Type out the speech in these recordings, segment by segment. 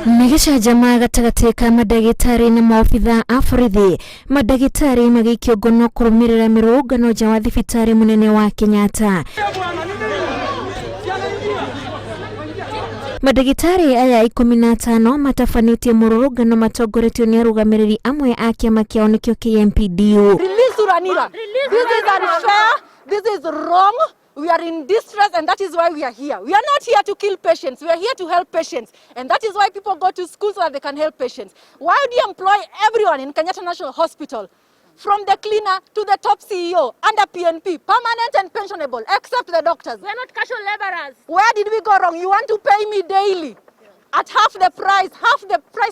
Nĩ gĩcanjama gatagatĩ ka mandagĩtarĩ na maobitha a borithi, mandagĩtarĩ magĩikio ngono kũrũmĩrĩra mĩrũrũngano nja wa thibitarĩ mũnene wa Kenyatta. Mandagĩtarĩ aya 15 matabanĩtie mũrũrũngano matongoretio nĩ arũgamĩrĩri amwe a kĩama kĩao nĩkĩo KMPDU. Release Thuranira. This is unfair. This is wrong. We are in distress and that is why we are here. We are not here to kill patients. We are here to help patients. And that is why people go to school so that they can help patients. Why do you employ everyone in Kenyatta National Hospital? From the cleaner to the top CEO under PNP, permanent and pensionable, except the doctors. We are not casual laborers. Where did we go wrong? You want to pay me daily at half the price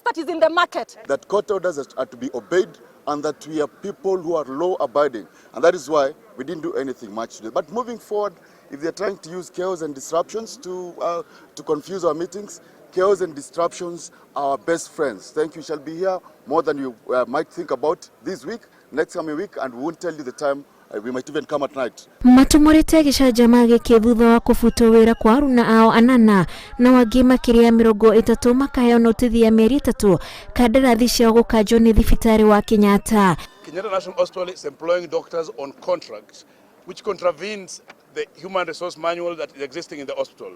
that is in the market. That court orders are to be obeyed and that we are people who are law abiding. And that is why we didn't do anything much today. But moving forward, if they're trying to use chaos and disruptions to confuse our meetings, chaos and disruptions are our best friends. Thank you. Shall be here more than you might think about this week, next coming week, and we won't tell you the time. We might even come at night. Matumũrĩte gĩcanjama gĩkĩ thutha wa kũbutwo wĩra kwa aruna ao anana na wangĩ makĩria ya 30 makaheo notithi ya mĩeri 3 kandarathi ciao gũkanjwo nĩ thibitarĩ wa Kenyatta. Kenyatta National Hospital is employing doctors on contract, which contravenes the human resource manual that is existing in the hospital.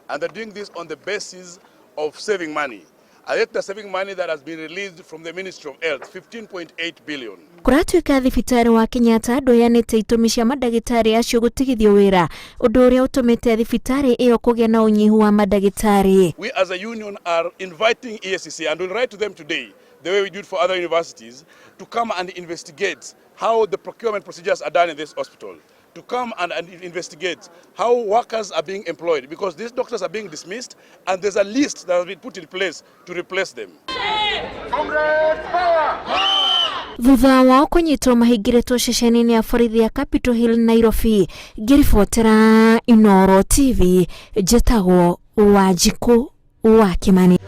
And they're doing this on the basis of saving money. And yet they're saving money that has been released from the Ministry of Health, 15.8 billion. Kũratuĩka thibitarĩ wa Kenyatta ndũheanĩte itũmi cia mandagĩtarĩ acio gũtigithio wĩra, ũndũ ũrĩa ũtũmĩte thibitarĩ ĩyo kũgĩa na ũnyihu wa mandagĩtarĩ. We as a union are inviting EACC, and we'll write to them today, the way we do it for other universities, to come and investigate how the procurement procedures are done in this hospital, to come and investigate how workers are being employed, because these doctors are being dismissed and there's a list that has been put in place to replace them. Thutha wao kũnyitwo mahingĩrĩtwo ceceni-inĩ ya borithi ya Capitol Hill, Nairobi. Ngĩribotera Inooro TV, njĩtagwo Wanjikũ wa Kimani.